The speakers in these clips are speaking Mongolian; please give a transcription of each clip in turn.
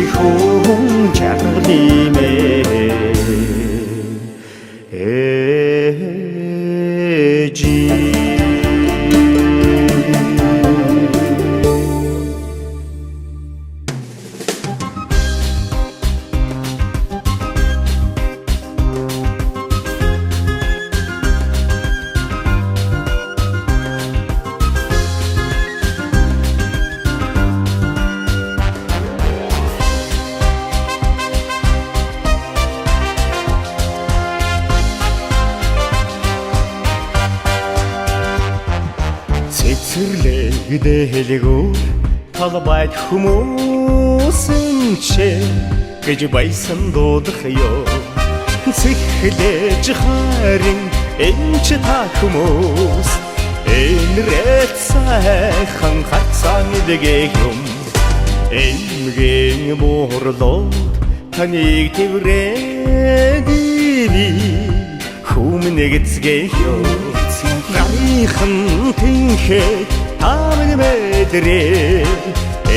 Чихүүн жаргалын ээжи. Цэцэрлэг дэлгүүр талбайд хүмүүс эмчээ гэж баясан дуудах ёо. Цэхлэж харин эмч та хүмүүс энрэт сайхан харцаан илгээх юм. Эмгийн муурлууд таныг тэрврээд хүмүүн эцгээх ёо. Гарынхан тэнхээ таамын мэдрээ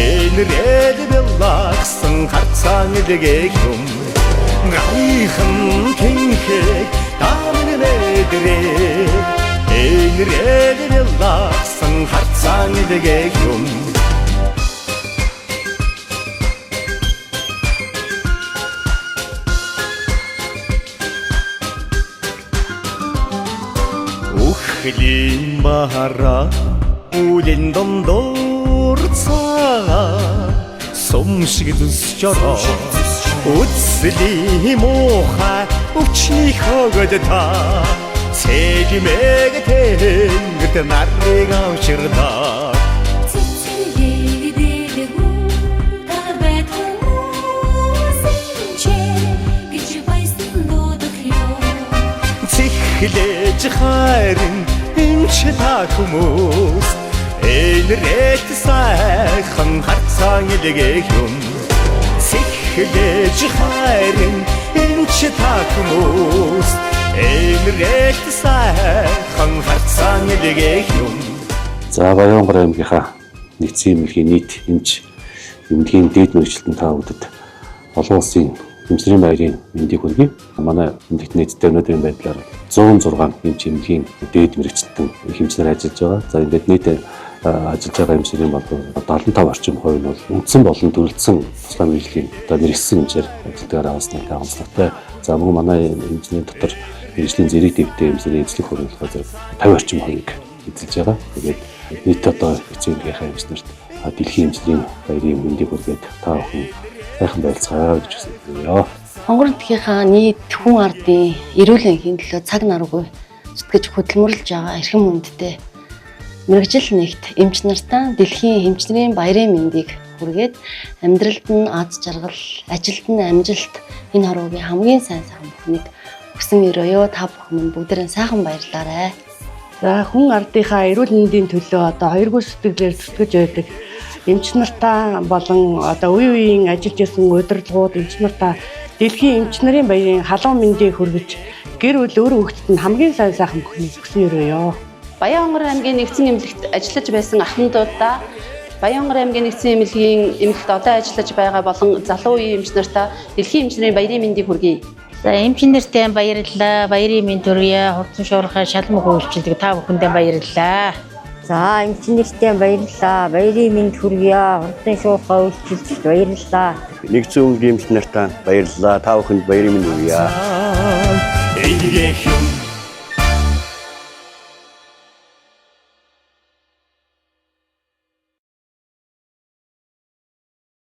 энрэд бэлаксан харцаан илгээх юм. Гарынхан тэнхээ таамын мэдрээ энрэд бэлаксан харцаан илгээх юм. Үхлийн бараа үлэн дондор цаа сум шиг зүсч ороо. Үцлийн муухай өвчний хогод та цэгмэг тэнгэрт нарыг авчирдаа. Цэцэрлэг дэлгүүр талбайд хүмүүс эмчээ гэж баясан дуудах ёо. Цэхлэж харин эмч та хүмүүс энрэт сайхан харцаан илгээх юм. Цэхлэж харин эмч та хүмүүс энрэт сайхан харцаан илгээх юм. За, Баянгар аймгийнхаа нэгдсэн эмнэлгийн нийт эмч эмнэлгийн дээд мэргэжилтэн та бүдэд олон улсын эмчнэрийн баярын мэндийг хүргэе. Манай эмнэлэгт нийтдээ өнөөдрийн байдлаар 106 эмч эмнэлгийн дээд мэргэжилтэн их эмчнэр ажиллаж байгаа. За, ингээд нийт ажиллаж байгаа эмчнэрийн бол 75 орчим хувь нь бол үндсэн болон төрөлдсөн туслах мэргэжлийн одоо мэргэжсэн эмчээр ажиллагаар авсныг онцлогтой. За, мөн манай эмчнэрийн дотор мэргэжлийн зэрэг дэвтэй эмчнэрийн эзлэх хувь нь болохоор зэрэг 50 орчим хувийг эзэлж байгаа. Тэгээд нийт одоо эцэг эмнэлгийнхаа эмчнэрт дэлхийн эмчнэрийн баярын мэндийг хүргээд та бүхэн сайхан байлцгаая гэж хүсэж байна. Хонгор нутгийнхаа нийт хүн ардын эрүүл энхийн төлөө цаг наргүй зүтгэж хөдөлмөрлөж байгаа эрхэм хүндтэй мэргэжил нэгт эмч нартаа дэлхийн эмчнэрийн баярын мэндийг хүргээд амьдралд нь аз жаргал, ажилд нь амжилт, энэ хорвогийн хамгийн сайн сайхан бүхнийг хүсэн өрөөё. Та бүхэн минь бүгдээрээ сайхан баярлаарай. За, хүн ардынхаа эрүүл мэндийн төлөө одоо хоёргүй сэтгэлээр зүтгэж байдаг эмч нартаа болон одоо үе үеийн ажиллаж исэн удирдлагууд эмч нартаа дэлхийн эмч нарын баярын халуун мэндийг хүргэж гэр бүл өөр хүүхдэд нь хамгийн сайн сайхан бүхнийг хүсэн өрөөё. Баян-Хонгор аймгийн нэгдсэн эмнэлэгт ажиллаж байсан ахмадуудаа Баян-Хонгор аймгийн нэгдсэн эмнэлгийн эмнэлэгт одоо ажиллаж байгаа болон залуу үеийн эмч нартаа дэлхийн эмч нарын баярын мэндийг хүргэе. За, эмч нартай баярлалаа. Баярын мэнд хүргье. Хурдан шуурхай шалмаг үйлчилдэг та бүхэндээ баярлалаа. За, эмч нартай баярлалаа. Баярын мэнд хүргье. Хурдан шуурхай үйлчилж баярлалаа. Нэгдсэн эмнэлгийн эмч нартаа баярлалаа. Та бүхэнд баярын мэнд хүргье. Илгээх юм.